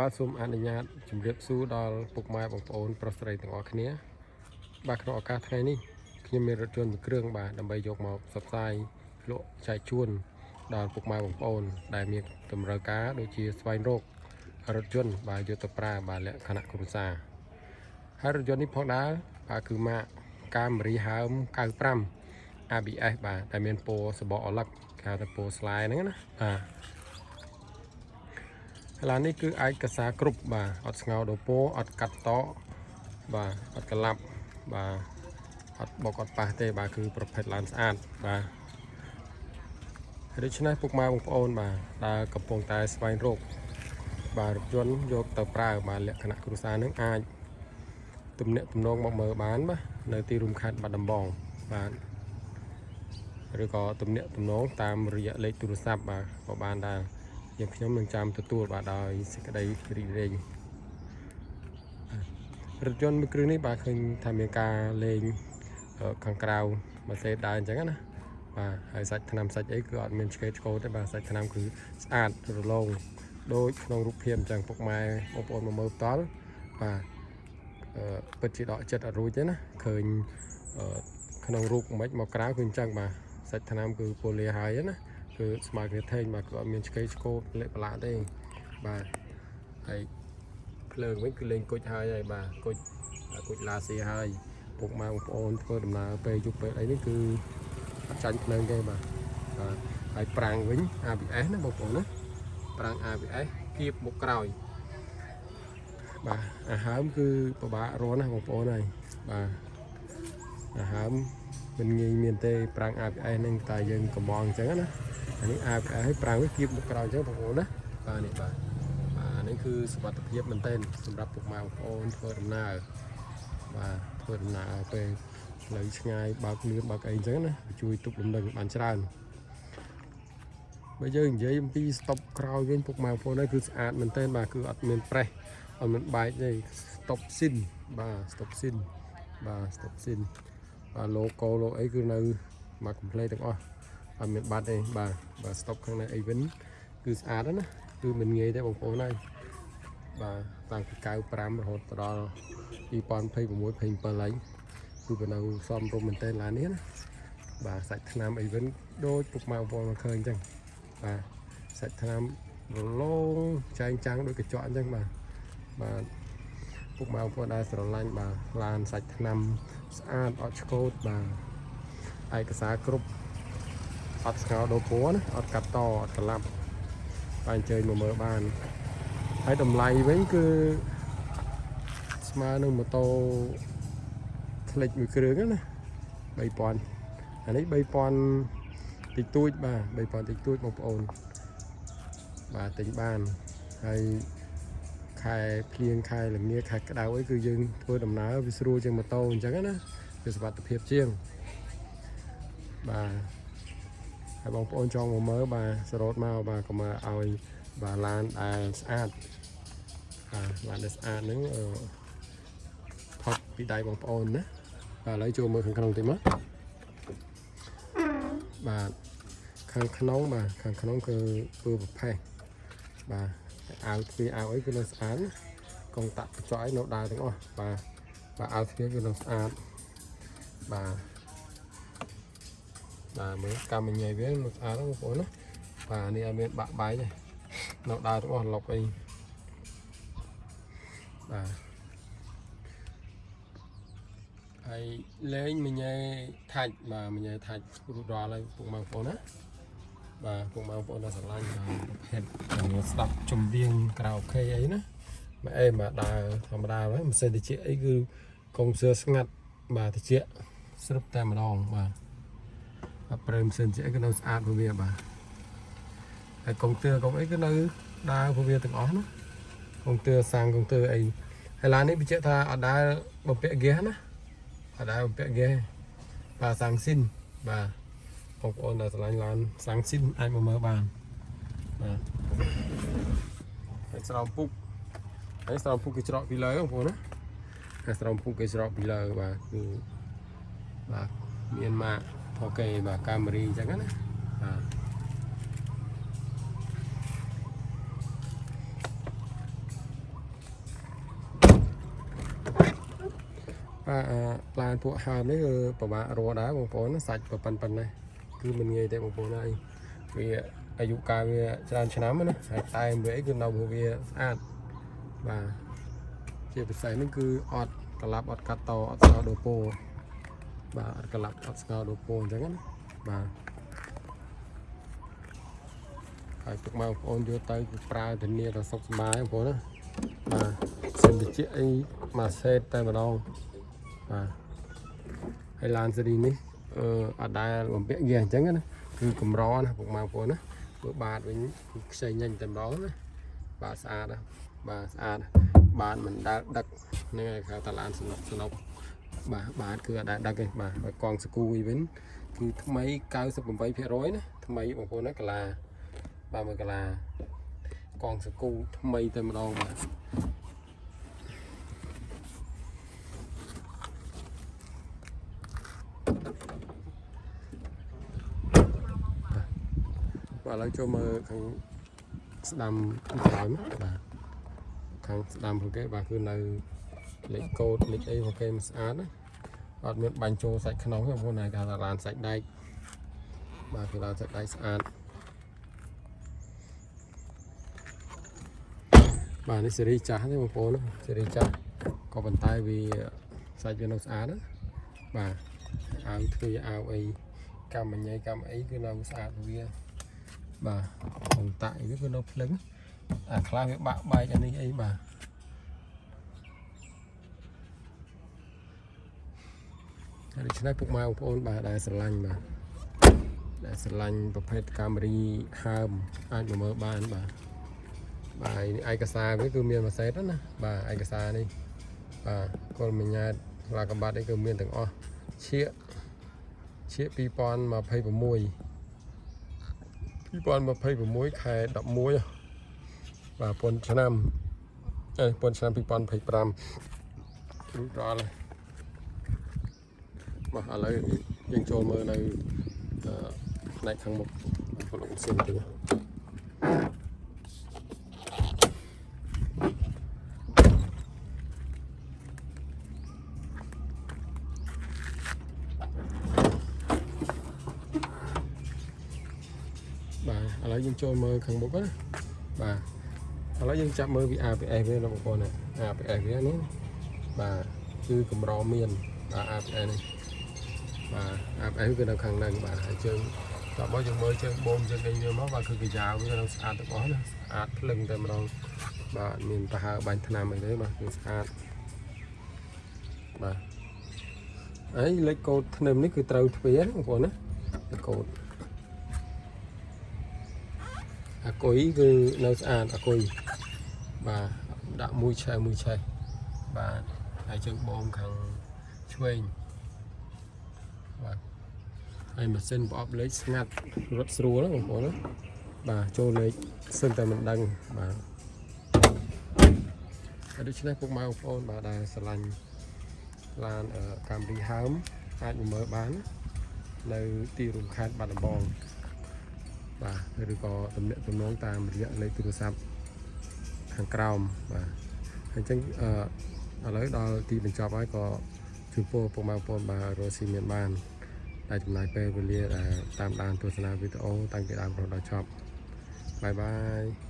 បាទសូមអនុញ្ញាតជម្រាបសួរដល់ពុកម៉ែបងប្អូនប្រុសស្រីទាំងអស់គ្នាបាទក្នុងឱកាសថ្ងៃនេះខ្ញុំមានរថយន្តមួយគ្រឿងបាទដើម្បីយកមកផ្សព្វផ្សាយលក់ចែកជូនដល់ពុកម៉ែបងប្អូនដែលមានតម្រូវការដូចជាស្វែងរករថយន្តបាទយកទៅប្រើបាទលក្ខណៈគ្រួសារហើយរថយន្តនេះផងដែរបាទគឺម៉ាក Camry ហើម95 ABS បាទដែលមានពណ៌សបកអលឹកគេហៅថាពណ៌ស្លែហ្នឹងណាបាទ ឡាននេះគឺឯកសារគ្រប់បាទអត់ស្ងោដូពោអត់កាត់តកបាទអត់ក្លាប់បាទអត់បុកអត់ប៉ះទេបាទគឺប្រភេទឡានស្អាតបាទហើយដូច្នេះពុកម៉ែបងប្អូនបាទដែលកំពុងតែស្វែងរកបាទរថយន្តយកទៅប្រើបាទលក្ខណៈគ្រួសារនឹងអាចទំនាក់ទំនងមកមើលបានបាទនៅទីរួមខេត្តបាត់ដំបងបាទឬក៏ទំនាក់ទំនងតាមរយៈលេខទូរស័ព្ទបាទក៏បានដែរ យើងខ្ញុំនឹងចាំទទួលបាទដោយសេចក្តីរីករាយរថយន្តមួយគ្រឿងនេះបាទឃើញថាមានការលេងខាងក្រៅម៉ាសេដើរអញ្ចឹងណាបាទហើយសាច់ថ្នាំសាច់អីគឺអត់មានឆ្កេតឆ្កោទេបាទសាច់ថ្នាំគឺស្អាតរលោងដូចក្នុងរូបភាពអញ្ចឹងពុកម៉ែបងប្អូនមកមើលផ្ទាល់បាទអឺពិតជាដកចិត្តអត់រួចទេណាឃើញក្នុងរូបមិនមកក្រៅគឺអញ្ចឹងបាទសាច់ថ្នាំគឺពលាហើយណាគឺស្មើគ្នាថេងបាទគឺអត់មានឆ្កេឆ្កោលាក់ប្រឡាក់ទេបាទហើយភ្លើងវិញគឺលេងគុជហើយហើយបាទគុជគុជឡាស៊ីហើយពុកម៉ែបងប្អូនធ្វើដំណើរពេលយប់ពេលអីនេះគឺអត់ចាញ់ភ្លើងទេបាទបាទហើយប្រាំងវិញ ABS ណាបងប្អូនណាប្រាំង ABS គៀបមុខក្រោយបាទអាហើមគឺពិបាករស់ណាបងប្អូនហើយបាទអាហើមមិនងាយមានទេប្រាំង ABS ហ្នឹងតែយើងកំងអញ្ចឹងណាអានេះ ABS ឲ្យប្រាំងវាគៀបមុខក្រោយអញ្ចឹងបងប្អូនណាបាទនេះបាទបាទនេះគឺសុវត្ថិភាពមែនទែនសម្រាប់ពុកម៉ែបងប្អូនធ្វើដំណើរបាទធ្វើដំណើរពេលផ្លូវឆ្ងាយបើកលឿនបើកអីអញ្ចឹងណាវាជួយទប់លំនឹងបានច្រើនបើយើងនិយាយអំពី stop ក្រោយវិញពុកម៉ែបងប្អូនហើយគឺស្អាតមែនទែនបាទគឺអត់មានប្រេះអត់មានបែកទេ stop ស៊ីនបាទ stop ស៊ីនបាទ stop ស៊ីនបាទ logo លោកអីគឺនៅមក complete ទាំងអស់អត់មានបាត់ទេបាទបាទ stop ខាងនេះអីវិញគឺស្អាតណាស់គឺមិនងាយទេបងប្អូនហើយបាទតាំងពី95រហូតដល់2026 27ហើយគឺបើនៅសមរម្យមែនទែនឡាននេះណាបាទសាច់ថ្នាំអីវិញដូចពុកម៉ែបងប្អូនមកឃើញអញ្ចឹងបាទសាច់ថ្នាំរលោងចែងចាំងដូចកញ្ចក់អញ្ចឹងបាទបាទពុកម៉ែបងប្អូនដែលស្រឡាញ់បាទឡានសាច់ថ្នាំស្អាតអត់ឆ្កូតបាទឯកសារគ្រប់អត់ស្ងោដូរពណ៌ណាអត់កាត់តអត់ក្លាប់បាទអញ្ជើញមកមើលបានហើយតម្លៃវិញគឺស្មើនឹងម៉ូតូថ្លិចមួយគ្រឿងណា3000អានេះ3000តិចតួចបាទ3000តិចតួចបងប្អូនបាទទិញបានហើយខែភ្លៀងខែល្ងាខែក្តៅអីគឺយើងធ្វើដំណើរវាស្រួលជាងម៉ូតូអញ្ចឹងណាវាសុវត្ថិភាពជាងបាទហើយបងប្អូនចង់មកមើលបាទសរោតមកបាទកុំឲ្យបាទឡានដែលស្អាតបាទឡានដែលស្អាតហ្នឹងអឺផុតពីដៃបងប្អូនណាបាទឥឡូវចូលមើលខាងក្នុងតិចមកបាទខាងក្នុងបាទខាងក្នុងគឺពើប្រផេះបាទអាវទ្វារអាវអីគឺនៅស្អាតណាកងតាក់កញ្ចក់អីនៅដើរទាំងអស់បាទបាទអាវទ្វារគឺនៅស្អាតបាទបាទមើលកម្មញ៉ៃវានៅស្អាតណាបងប្អូនណាបាទនេះអត់មានបាក់បែកទេនៅដើរទាំងអស់លុកអីបាទហើយលេងមញ៉ែថាច់បាទមញ៉ែថាច់រួចរាល់ហើយពុកម៉ែបងប្អូនណាបាទពុកម៉ែបងប្អូនដែលស្រឡាញ់បាទប្រភេទស្ដាប់ចម្រៀងក្រៅអូខេអីណាមកអេបាទដើរធម្មតាហើយមិនសិនតិចអីគឺកុងសឿស្ងាត់បាទតិចស្រុបតែម្ដងបាទបាទព្រមសិនជាអីគឺនៅស្អាតព្រោះវាបាទហើយកុងទ័រកុងអីគឺនៅដើរព្រោះវាទាំងអស់ណាកុងទ័រសាំងកុងទ័រអីហើយឡាននេះបញ្ជាក់ថាអត់ដែលបំពាក់ហ្គាសណាអត់ដែលបំពាក់ហ្គាសបាទសាំងស៊ីនបាទបងប្អូនដែលស្រឡាញ់ឡានសាំងស៊ីនអាចមកមើលបានបាទហើយស្រោមពុកហើយស្រោមពុកគេច្រកពីលើបងប្អូនណាហើយស្រោមពុកគេច្រកពីលើបាទគឺបាទមានម៉ាកផកេបាទកាមេរីអញ្ចឹងណាបាទ បាទអាឡានពួកហើមនេះគឺពិបាករស់ដែរបងប្អូនណាសាច់ប៉ុណ្ណេះគឺមិនងាយទេបងប្អូនហើយវាអាយុកាលវាច្រើនឆ្នាំណាហើយតែវាអីគឺនៅវាស្អាតបាទជាពិសេសនេះគឺអត់ក្លាប់អត់កាត់តអត់ស្ងោដូពោបាទអត់ក្លាប់អត់ស្ងោដូពោអញ្ចឹងណាបាទហើយពុកម៉ែបងប្អូនយកទៅគឺប្រើធានាដល់សុខសប្បាយបងប្អូនណាបាទសិនតិចអីមួយសេតតែម្ដងបាទហើយឡានស៊េរីនេះអត់ដែលបំពាក់ហ្គាសអញ្ចឹងណាគឺកម្រណាពុកម៉ែបងប្អូនណាមើលបាតវិញគឺខ្ចីញញតែម្ដងណាបាទស្អាតណាបាទស្អាតបាទមិនដែលដឹកហ្នឹងហើយគេថាឡានសំណុកសំណុកបាទបាទគឺអត់ដែលដឹកទេបាទហើយកង់ស្គូវិញគឺថ្មី 98% ណាថ្មីបងប្អូនណាកាឡាបាទមើលកាឡាកង់ស្គូថ្មីតែម្ដងបាទបាទឥឡូវចូលមើលខាងស្ដាំក្រោយមកបាទខាងស្ដាំរបស់គេបាទគឺនៅលេខកូដលេខអីរបស់គេមិនស្អាតណាអត់មានបាញ់ចូលសាច់ក្នុងទេបងប្អូនណាគេហៅថាឡានសាច់ដែកបាទគឺឡានសាច់ដែកស្អាតបាទនេះស៊េរីចាស់ទេបងប្អូនណាស៊េរីចាស់ក៏ប៉ុន្តែវាសាច់វានៅស្អាតណាបាទអាវទ្វាអាវអីកម្មញ៉ៃកម្មអីគឺនៅស្អាតវាបាទកុងតាក់អីគឺនៅភ្លឹងអាខ្លះវាបាក់បែកអានេះអីបាទហើយដូច្នេះពុកម៉ែបងប្អូនបាទដែលស្រឡាញ់បាទដែលស្រឡាញ់ប្រភេទកាមេរីហើមអាចមកមើលបានបាទបាទឯកសារវាគឺមានមួយសេតណាបាទឯកសារនេះបាទកុលមញ្ញាតស្លាកបាត់អីគឺមានទាំងអស់ឈៀកឈៀក2026 2026ខែ11បាទពុនឆ្នាំអេពុនឆ្នាំ2025រួចរាល់ហើយបាទឥឡូវយើងចូលមើលនៅផ្នែកខាងមុខពលលោកសៀនទៅបាទឥឡូវយើងចូលមើលខាងមុខណាបាទឥឡូវយើងចាប់មើលពី APS វាណាបងប្អូនណា APS វានេះបាទគឺកម្រមានបាទ APS នេះបាទ APS គឺនៅខាងហ្នឹងបាទហើយជើងតោះមកយើងមើលជើងបូមជើងអីវាមកបាទគឺកាយ៉ាវានៅស្អាតទាំងអស់ណាស្អាតភ្លឹងតែម្ដងបាទមានប្រហើបាញ់ថ្នាំអីទេបាទគឺស្អាតបាទហើយលេខកូដធ្នឹមនេះគឺត្រូវទ្វារណាបងប្អូនណាលេខកូដអាគុយគឺនៅស្អាតអាគុយបាទដាក់មួយឆេះមួយឆេះបាទហើយជើងបូមខាងឆ្វេងបាទហើយម៉ាស៊ីនប្រអប់លេខស្ងាត់រត់ស្រួលណាបងប្អូនណាបាទចូលលេខសឹងតែមិនដឹងបាទហើយដូច្នេះពុកម៉ែបងប្អូនបាទដែលស្រឡាញ់ឡានកាមរីហើមអាចមកមើលបាននៅទីរួមខេត្តបាត់ដំបងបាទឬក៏ទំនាក់ទំនងតាមរយៈលេខទូរស័ព្ទខាងក្រោមបាទអញ្ចឹងអឺឥឡូវដល់ទីបញ្ចប់ហើយក៏ជូនពរពុកម៉ែបងប្អូនបាទរកស៊ីមានបានដែលចំណាយពេលវេលាដែលតាមដានទស្សនាវីដេអូតាំងពីដើមរហូតដល់ចប់bye bye.